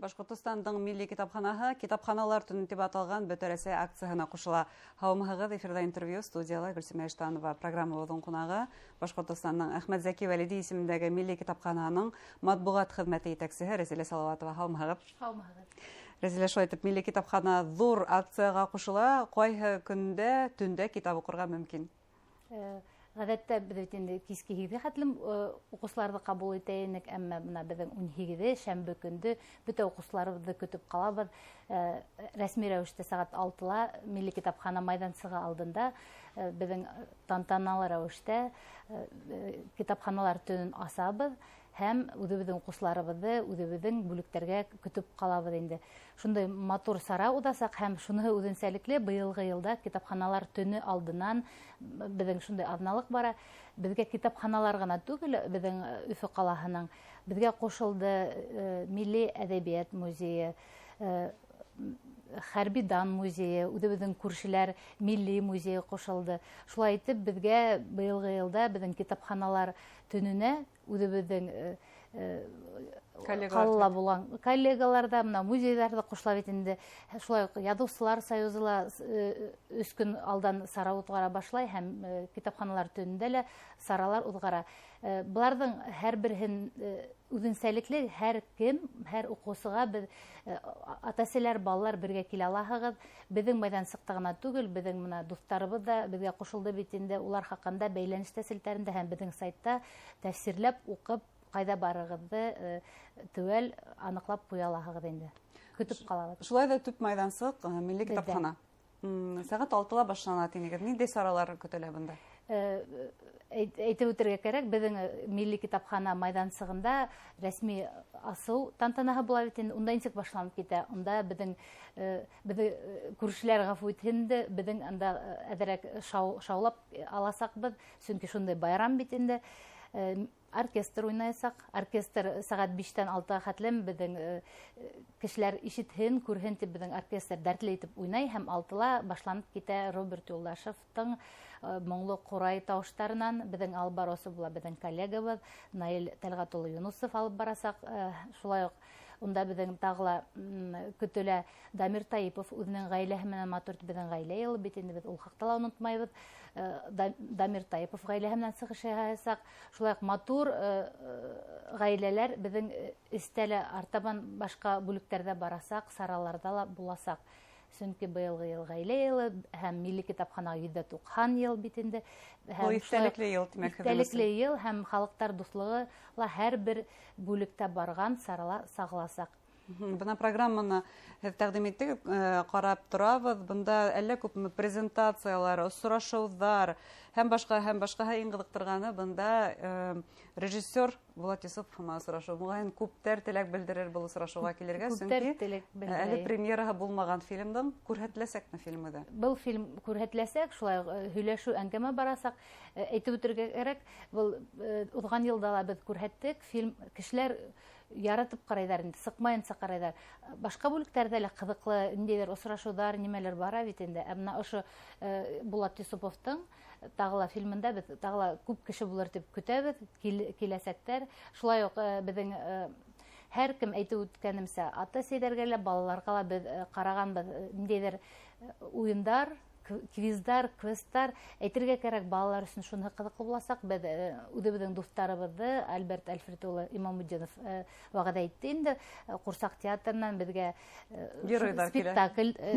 Башҡортостандың милли китапханаһы «Китапханалар төнө» тип аталған Бөтә Рәсәй акцияһына ҡушыла. Һаумыһығыҙ, эфирҙа интервью, студияла Гөлсимә Иштанова. Программабыҙҙың ҡунағы Башҡортостандың Әхмәт Зәки Вәлиди исемендәге милли китапханаһының матбуғат хеҙмәте етәксеһе Рәзилә Салауатова. Һаумыһығыҙ. Һаумыһығыҙ. Рәзилә, шулай итеп, милли китапхана ҙур акцияға ҡушыла. Ҡайһы көндә төндә китап уҡырға мөмкин? Ғәҙәттә беҙ бит инде киске 8-гә хәтлем уҡыусыларҙы ҡабул итә инек, әммә бына беҙҙең 18-е шәмбе көндө бөтә уҡыусыларыбыҙҙы көтөп ҡалабыҙ. Рәсми рәүештә сәғәт 6-ла милли китапхана майҙансығы алдында беҙҙең тантаналы рәүештә китапханалар төнөн асабыҙ һәм үҙебеҙҙең уҡыусыларыбыҙҙы үҙебеҙҙең бүлектәргә көтөп ҡалабыҙ инде. Шундай матур сара уҙасаҡ һәм шуныһы үҙенсәлекле, быйылғы йылда китапханалар төнө алдынан беҙҙең шундай аҙналыҡ бара. Беҙгә китапханалар ғына түгел, беҙҙең Өфө ҡалаһының беҙгә ҡушылды Милли әҙәбиәт музейы, Хәрби дан музейы, үҙебеҙҙең күршеләр Милли музейы ҡушылды. Шулай итеп, беҙгә быйылғы йылда беҙҙең китапханалар төнөнә үҙебеҙҙең Коллегалар ҡалала булған коллегалар ҙа, бына музейҙар ҙа ҡушыла бит инде. Шулай уҡ Яҙыусылар союзы ла 3 көн алдан сара уҙғара башлай һәм китапханалар төнөндә лә саралар уҙғара. Быларҙың һәр береһен үҙенсәлекле, һәр кем, һәр уҡыусыға беҙ, ата-әсәләр, балалар бергә килә алаһығыҙ. Беҙҙең майҙансыҡта ғына түгел, беҙҙең бына дуҫтарыбыҙ ҙа беҙгә ҡушылды бит инде. Улар хаҡында бәйләнештә селтәрендә һәм беҙҙең сайтта тәфсирләп уҡып, ҡайҙа барығыҙҙы теүәл аныҡлап ҡуя алаһығыҙ инде. Көтөп ҡалабыҙ. Шулай ҙа төп майҙансыҡ милли Беҙҙә. китапхана. Сәғәт 6-ла башлана тинегеҙ. Ниндәй саралар көтөлә бында? Әйтеп үтергә кәрәк, беҙҙең милли китапхана майҙансығында рәсми асыу тантанаһы була бит инде. Унда нисек башланып китә? Унда беҙҙе күршеләр ғәфү итһен дә, беҙҙең анда әҙерәк шаулап аласаҡбыҙ, сөнки шундай байрам бит инде. Оркестр уйнаясаҡ. Оркестр сәғәт 5-тән 6-ға хәтлем беҙҙең кешеләр ишетһен, күрһен тип беҙҙең оркестр дәртле итеп уйнай һәм 6-ла башланып китә Роберт Юлдашевтың моңло ҡурай тауыштарынан. Беҙҙең алып барыусы була беҙҙең коллегабыҙ Наил Тәлғәт улы Юнусов алып барасаҡ. Шулай уҡ унда беҙҙең тағы ла көтөлә Дамир Таипов үҙенең ғаиләһе менән, матур итеп беҙҙең ғаилә йылы бит инде, беҙ ул хаҡта ла онотмайбыҙ. Дамир Таипов ғаиләһе менән сығыш яһаясаҡ. Шулай уҡ матур ғаиләләр беҙҙең эстә лә артабан башҡа бүлектәрҙә барасаҡ, сараларҙа ла буласаҡ. Сөнки быйылғы йыл ғаилә йылы һәм милли китапханаға 190 йыл бит инде. Һәм Был иҫтәлекле йыл, тимәк, һеҙҙең өсөн. Иҫтәлекле йыл һәм халыҡтар дуҫлығы ла һәр бер бүлектә барған сарала сағыласаҡ. Бына программаны һеҙ тәҡдим иттегеҙ, ҡарап торабыҙ. Бында әллә күпме презентациялар, осрашыуҙар һәм башҡа, һәм башҡаһы. Иң ҡыҙыҡтырғаны бында режиссер Булат Йосопов менән осрашыу. Моғайын, күптәр теләк белдерер был осрашыуға килергә, Күптәр сөнки теләк белдерә. әле премьераһы булмаған фильмдың күрһәтеләсәкме фильм үҙе? Был фильм күрһәтеләсәк, шулай уҡ һөйләшеү, әңгәмә барасаҡ. Әйтеп үтергә кәрәк, был уҙған йылда ла беҙ күрһәттек. Фильм кешеләр яратып ҡарайҙар инде, сыҡмайынса ҡарайҙар. Башҡа бүлектәрҙә лә ҡыҙыҡлы ниндәйҙер осрашыуҙар, нимәләр бара бит инде. Ә бына ошо Булат Йосоповтың тағы ла фильмында беҙ тағы ла күп кеше булыр тип көтәбеҙ, киләсәктәр. Шулай уҡ беҙҙең һәр кем әйтеп үткәнемсә, ата-әсәйҙәргә лә, балаларға ла беҙ ҡарағанбыҙ ниндәйҙер уйындар, квиздар, квесттар. Әйтергә кәрәк, балалар өсөн шуныһы ҡыҙыҡлы буласаҡ. Беҙ үҙебеҙҙең дуҫтарыбыҙҙы Альберт Альфред улы Имамутдинов вәғәҙә итте инде Ҡурсаҡ театрынан беҙгә Геройҙар килә.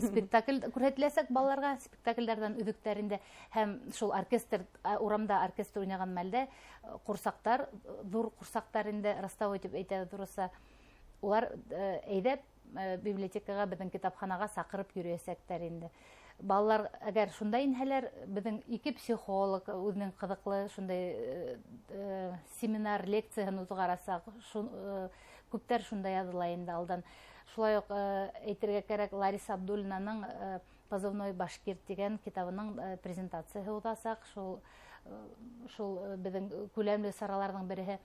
спектакль күрһәтеләсәк балаларға, спектаклдәрҙән өҙөктәр инде. Һәм шул оркестр, урамда оркестр уйнаған мәлдә ҡурсаҡтар, ҙур ҡурсаҡтар инде, ростовой тип әйтәбеҙ урыҫса, улар әйҙәп библиотекаға, беҙҙең китапханаға саҡырып йөрөйәсәктәр инде. Балалар әгәр шунда инһәләр, беҙҙең ике психолог үҙенең ҡыҙыҡлы шундай семинар, лекцияһын уҙғарасаҡ. Күптәр шунда яҙыла инде алдан. Шулай уҡ әйтергә кәрәк, Лариса Абдуллинаның Позывной башкир тигән китабының презентацияһы уҙасаҡ. Шул беҙҙең күләмле сараларҙың береһе.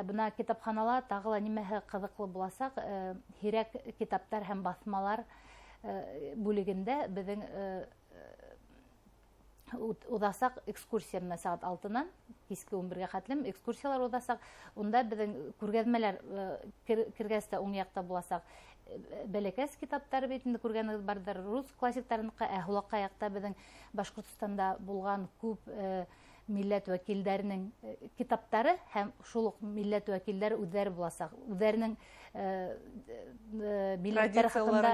Бына китапханала тағы ла нимәһе ҡыҙыҡлы буласаҡ, һирәк китаптар һәм баҫмалар бүлегендә беҙҙең Уҙасаҡ экскурсия менән сәғәт 6-нан киске 11-гә хәтлем экскурсиялар уҙасаҡ. Унда беҙҙең күргәҙмәләр кергәс тә уң яҡта буласаҡ. Бәләкәс китаптар бит инде күргәнегеҙ барҙыр, рус классиктарыныҡы, ә һулаҡҡа яҡта беҙҙең Башҡортостанда булған күп милләт вәкилдәренең китаптары һәм шул уҡ милләт вәкилдәре үҙҙәре буласаҡ. Үҙҙәренең милләттәре хаҡында,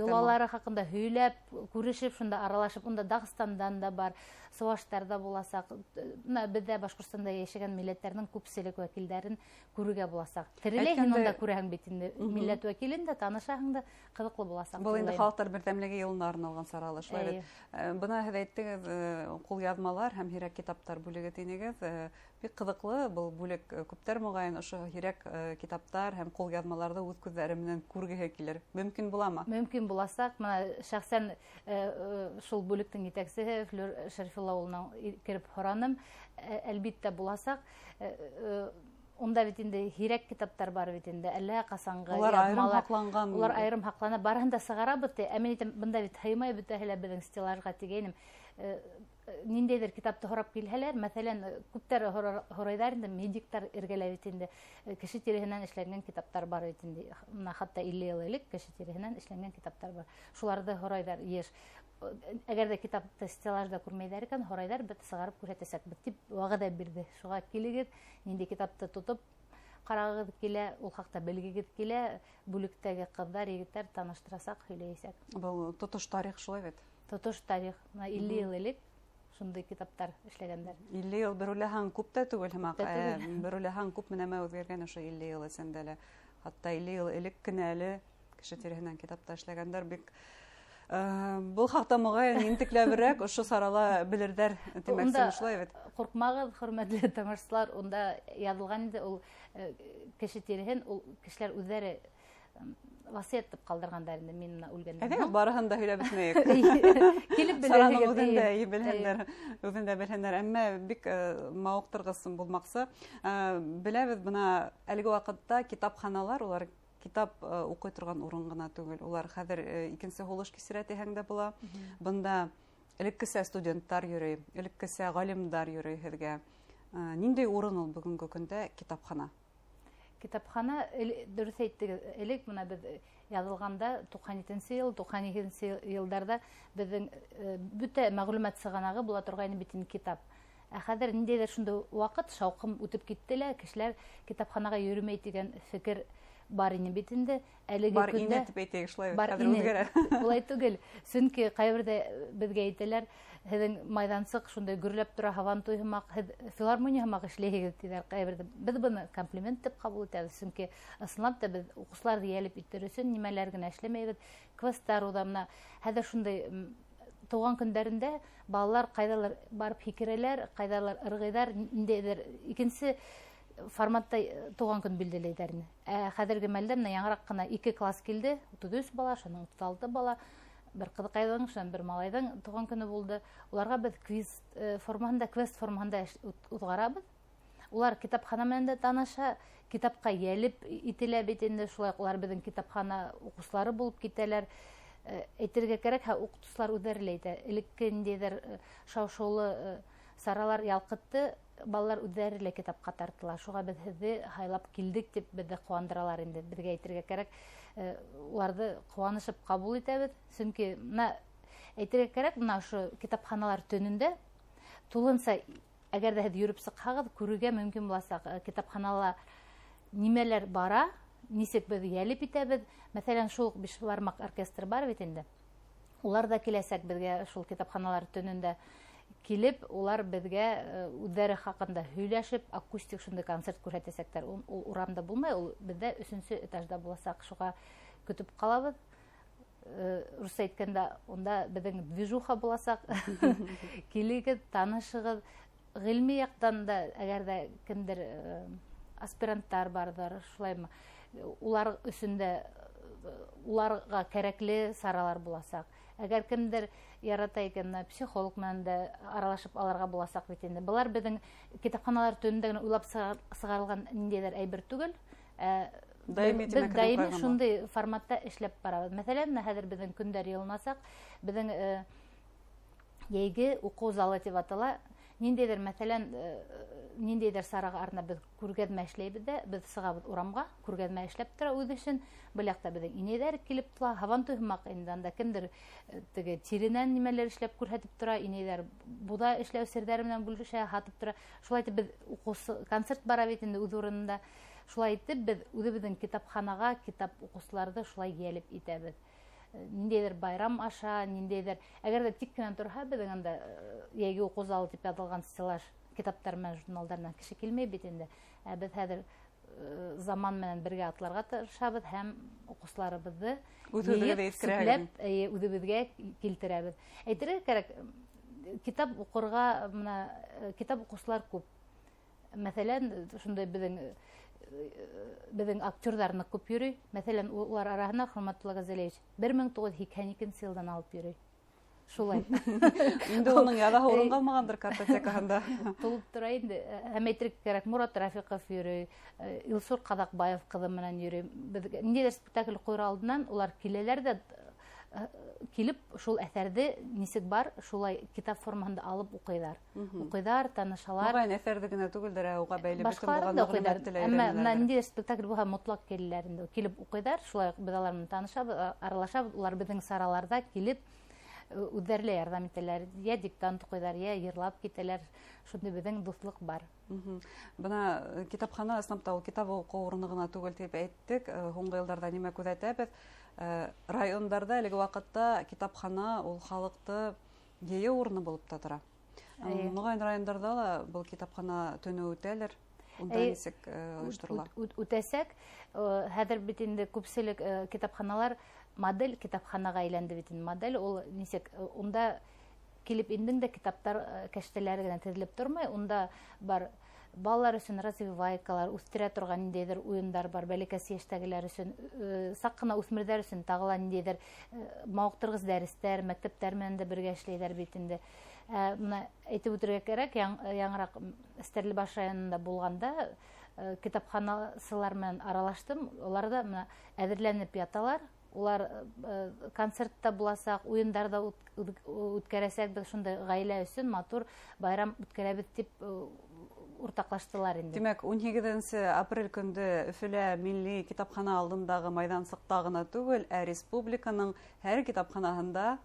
йолалары хаҡында һөйләп, күрешеп, шунда аралашып, унда Дағстандан да бар, сыуаштар ҙа буласаҡ. Бына беҙҙә Башҡортостанда йәшәгән милләттәрҙең күпселек вәкилдәрен күрергә буласаҡ. Тереләй һин унда күрәһең бит инде, милләт вәкилен дә танышаһың да, ҡыҙыҡлы буласаҡ. Был инде халыҡтар берҙәмлеге йылына арналған сарала, шулай бит. Бына һеҙ әйттегеҙ, ҡулъяҙмалар һәм һирәк китаптар бүлеге тинегеҙ. Бик ҡыҙыҡлы был бүлек, күптәр моғайын ошо һирәк китаптар һәм ҡулъяҙмаларҙы үҙ күҙҙәре менән күргеһе килер. Мөмкин буламы? Мөмкин буласаҡ. Бына шәхсән шул бүлектең етәксеһе Флүр Шәрифулла улынан кереп һораным. Әлбиттә буласаҡ. Унда бит инде һирәк китаптар бар бит инде, әллә ҡасанғы улар айырым һаҡланған. Улар айырым һаҡлана, барыһын да сығарабыҙ ти. Ә мин әйтәм, бында бит һыймай бөтәһе лә беҙҙең стеллажға тигәйнем. Ниндәйҙер китапты һорап килһәләр, мәҫәлән, күптәр һорайҙар инде, медиктар эргәлә бит инде, кеше тиреһенән эшләнгән китаптар бар бит инде. Бына хатта 50 йыл элек кеше тиреһенән эшләнгән китаптар бар. Шуларҙы һорайҙар йыш. Әгәр ҙә китапты стеллажда күрмәйҙәр икән, һорайҙар, беҙ сығарып күрһәтәсәкбеҙ тип вәғәҙә бирҙе. Шуға килегеҙ, ниндәй китапты тотоп ҡарағығыҙ килә, ул хаҡта белгегеҙ килә, бүлектәге ҡыҙҙар, егеттәр таныштырасаҡ, һөйләйәсәк. Был тотош тарих шулай бит? Тотош тарих. Бына 50 йыл элек шундай китаптар эшләгәндәр. 50 йыл бер уйлаһаң күп тә түгел һымаҡ. Бер уйлаһаң күп нәмә үҙгәргән ошо 50 йыл эсендә лә. Хатта 50 йыл элек кенә әле кеше тиреһенән китапта эшләгәндәр. Бик был хаҡта моғайын ентекләберәк ошо сарала белерҙәр тимәксең, шулай бит? Ҡурҡмағыҙ, хөрмәтле тамашасылар, унда яҙылған инде ул кеше тиреһен, ул кешеләр үҙҙәре васыят итеп ҡалдырғандар инде, мин бына үлгәндән һуң. Әйҙә, барыһын да һөйләп бөтмәйек. Килеп Сараның белерһегеҙ, үҙен дә белһендәр, үҙен дә белһендәр. Әммә бик мауыҡтырғыс булмаҡсы. Беләбеҙ, бына әлеге ваҡытта китапханалар, улар китап уҡый торған урын ғына түгел. Улар хәҙер икенсе һулыш кисерә тиһәң дә була. Бында элеккесә студенттар йөрөй, элеккесә ғалимдар йөрөй һеҙгә. Ниндәй урын ул бөгөнгө көндә китапхана? Китапхана, дөрөҫ әйттегеҙ, элек бына беҙ яҙылғанда туҡһан етенсе йыл, туҡһан икенсе йылдарҙа беҙҙең бөтә мәғлүмәт сығанағы була торғайны бит инде китап. Ә хәҙер ниндәйҙер шундай ваҡыт, шауҡым үтеп китте лә, кешеләр китапханаға йөрөмәй тигән фекер бар ине бит инде. Әлеге Бар көндә ине тип әйтәйек, шулай бит, бар хәҙер ине. үҙгәрә. Улай түгел, сөнки ҡайберҙә беҙгә әйтәләр, һеҙҙең майҙансыҡ шундай гөрләп тора, һабантуй һымаҡ, һеҙ филармония һымаҡ эшләйһегеҙ тиҙәр ҡайберҙә. Беҙ быны комплимент тип ҡабул итәбеҙ, сөнки ысынлап та беҙ уҡыусыларҙы йәлеп итер өсөн нимәләр генә эшләмәйбеҙ. Квесттар уҙа, бына хәҙер шундай, тыуған көндәрендә балалар ҡайҙалыр барып һикерәләр, ҡайҙалыр ырғыйҙар, ниндәйҙер икенсе форматта тыуған көн билдәләйҙәр ине. Ә хәҙерге мәлдә бына яңыраҡ ҡына 2 класс килде, 33 бала, шуның 36 бала, бер ҡыҙыҡайҙың, шунан бер малайҙың тыуған көнө булды. Уларға беҙ квиз формаһында, квест формаһында уҙғарабыҙ. Улар китапхана менән дә таныша, китапҡа йәлеп ителә бит инде, шулай уҡ улар беҙҙең китапхана уҡыусылары булып китәләр. Әйтергә кәрәк, һә, уҡытыусылар үҙҙәре лә әйтә, элекке ниндәйҙер шау-шыулы саралар ялҡытты, балалар үҙҙәре лә китапҡа тартыла. Шуға беҙ һеҙҙе һайлап килдек тип беҙҙе ҡыуандыралар инде. Беҙгә әйтергә кәрәк, уларҙы ҡыуанышып ҡабул итәбеҙ. Сөнки бына әйтергә кәрәк, бына ошо китапханалар төнөндә тулынса, әгәр ҙә һеҙ йөрөп сыҡһағыҙ, күрергә мөмкин буласаҡ. Китапханала нимәләр бара, нисек беҙ йәлеп итәбеҙ. Мәҫәлән, шул уҡ Бишбармаҡ оркестры бар бит инде. Улар ҙа киләсәк беҙгә шул китапханалар төнөндә килеп, улар беҙгә үҙҙәре хаҡында һөйләшеп, акустик шундай концерт күрһәтәсәктәр. Ул урамда булмай, ул беҙҙә өсөнсө этажда буласаҡ. Шуға көтөп ҡалабыҙ. Русса әйткәндә, унда беҙҙең движуха буласаҡ. Килегеҙ, танышығыҙ. Ғилми яҡтан да, әгәр ҙә кемдер аспиранттар барҙыр, шулаймы, улар өсөн дә, уларға кәрәкле саралар буласаҡ. Әгәр кемдер ярата икән, бына психолог менән дә аралашып алырға буласаҡ бит инде. Былар беҙҙең китапханалар төнөндә генә уйлап сығарылған ниндәйҙер әйбер түгел. Даими Беҙ тимәк, даими ҡуйған була. шундай форматта эшләп барабыҙ. Мәҫәлән, бына хәҙер беҙҙең көндәр йылынасаҡ, беҙҙең Йәйге уҡыу залы тип атала. Ниндәйҙер, мәҫәлән, ниндәйҙер сараға арнап беҙ күргәҙмә эшләйбеҙ ҙә, беҙ сығабыҙ урамға, күргәҙмә эшләп тора үҙ эшен. Был яҡта беҙҙең инәйҙәр килеп тора, һабантуй һымаҡ инде, анда кемдер теге тиренән нимәләр эшләп күрһәтеп тора, инәйҙәр буҙа эшләү серҙәре менән бүлешә, һатып тора. Шулай итеп беҙ уҡыусы, концерт бара бит инде үҙ урынында. Шулай итеп беҙ үҙебеҙҙең китапханаға китап уҡыусыларҙы шулай йәлеп итәбеҙ. Ниндәйҙер байрам аша, ниндәйҙер, әгәр ҙә тик кенә торһа, беҙҙең анда йәйге уҡыу залы тип яҙылған стеллаж китаптар менән журналдар менән кеше килмәй бит инде. Ә беҙ хәҙер заман менән бергә атларға тырышабыҙ һәм уҡыусыларыбыҙҙы Үҙебеҙгә йыйып, еткерәбеҙ. сүпләп, эйе, үҙебеҙгә килтерәбеҙ. Әйтергә кәрәк, китап уҡырға, бына, китап уҡыусылар күп. Мәҫәлән, шундай беҙҙең актерҙар ныҡ күп йөрөй. Мәҫәлән, улар араһына Хөрмәтулла Ғәзәлиевич бер мең туғыҙ һикһән икенсе йылдан алып йөрөй. Шулай. Инде уның яҙаһы урын ҡалмағандыр картотекаһында. Тулып тора инде. Һәм әйтергә кәрәк, Мурат Рафиҡов йөрөй, Илсур Ҡаҙаҡбаев ҡыҙы менән йөрөй. Беҙ ниндәйҙер спектакль ҡуйыр алдынан улар киләләр ҙә, килеп шул әҫәрҙе нисек бар, шулай китап формаһында алып уҡыйҙар. Уҡыйҙар, танышалар. Моғайын әҫәрҙе генә түгелдер, ә уға бәйле бөтөн Башҡаларын булған да уҡыйҙар. мәғлүмәтте лә Әммә бына өйрәнәләр. ниндәйҙер спектакль булһа, мотлаҡ киләләр инде. Килеп уҡыйҙар, шулай уҡ беҙ алар менән танышабыҙ, аралашабыҙ. Улар беҙҙең сараларҙа килеп үҙҙәре лә ярҙам итәләр. Йә диктант уҡыйҙар, йә йырлап китәләр. Шундай беҙҙең дуҫлыҡ бар. Бына китапхана ысынлап та ул китап уҡыу урыны ғына түгел тип әйттек. Һуңғы йылдарҙа нимә күҙәтәбеҙ? Райондарҙа әлеге ваҡытта китапхана ул халыҡты йыйыу урыны булып та тора. Моғайын райондарҙа ла был китапхана төнө үтәлер. Унда нисек ойошторола? Үтәсәк. Хәҙер бит инде күпселек китапханалар модель китапханаға әйләнде бит инде. Модель ул нисек, унда килеп индең дә китаптар кәштәләре генә теҙелеп тормай, унда бар балалар өсөн развивайкалар, үҫтерә торған ниндәйҙер уйындар бар, бәләкәс йәштәгеләр өсөн, саҡ ҡына үҫмерҙәр өсөн тағы ла ниндәйҙер мауыҡтырғыс дәрестәр, мәктәптәр менән дә бергә эшләйҙәр бит инде. Бына әйтеп үтергә кәрәк, яңыраҡ Стәрлебаш районында булғанда китапханасылар менән аралаштым, улар да бына әҙерләнеп яталар. Улар концертта буласаҡ, уйындар да үткәрәсәкбеҙ, шундай ғаилә өсөн матур байрам үткәрәбеҙ тип уртаҡлаштылар инде. Тимәк, ун һигеҙенсе апрель көндө Өфөлә милли китапхана алдындағы майҙансыҡта ғына түгел, ә республиканың һәр китапханаһында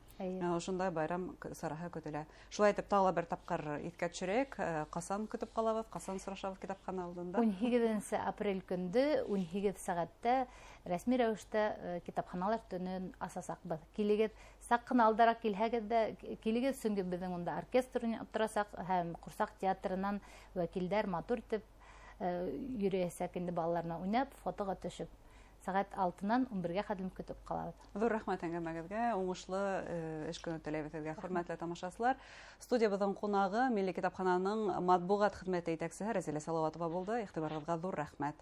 ошондай байрам сараһы көтөлә. Шулай итеп, тағы ла бер тапҡыр иҫкә төшөрәйек, ҡасан көтөп ҡалабыҙ, ҡасан осрашабыҙ китапхана алдында? Ун һигеҙенсе апрель көндө, ун һигеҙ сәғәттә рәсми рәүештә китапханалар төнөн асасаҡбыҙ. Килегеҙ, саҡ ҡына алдараҡ килһәгеҙ ҙә, килегеҙ, сөнки беҙҙең унда оркестр уйнап торасаҡ һәм Ҡурсаҡ театрынан вәкилдәр матур итеп йөрөйәсәк инде, балалар менән уйнап, фотоға төшөп. Сәғәт алтынан ун бергә хәтлем көтөп ҡалабыҙ. Ҙур рәхмәт әңгәмәгеҙгә, уңышлы эш көнө теләйбеҙ һеҙгә, хөрмәтле тамашасылар. Студиябыҙҙың ҡунағы Милли китапхананың матбуғат хеҙмәте етәксеһе Рәзилә Салауатова булды. Иғтибарығыҙға ҙур рәхмәт.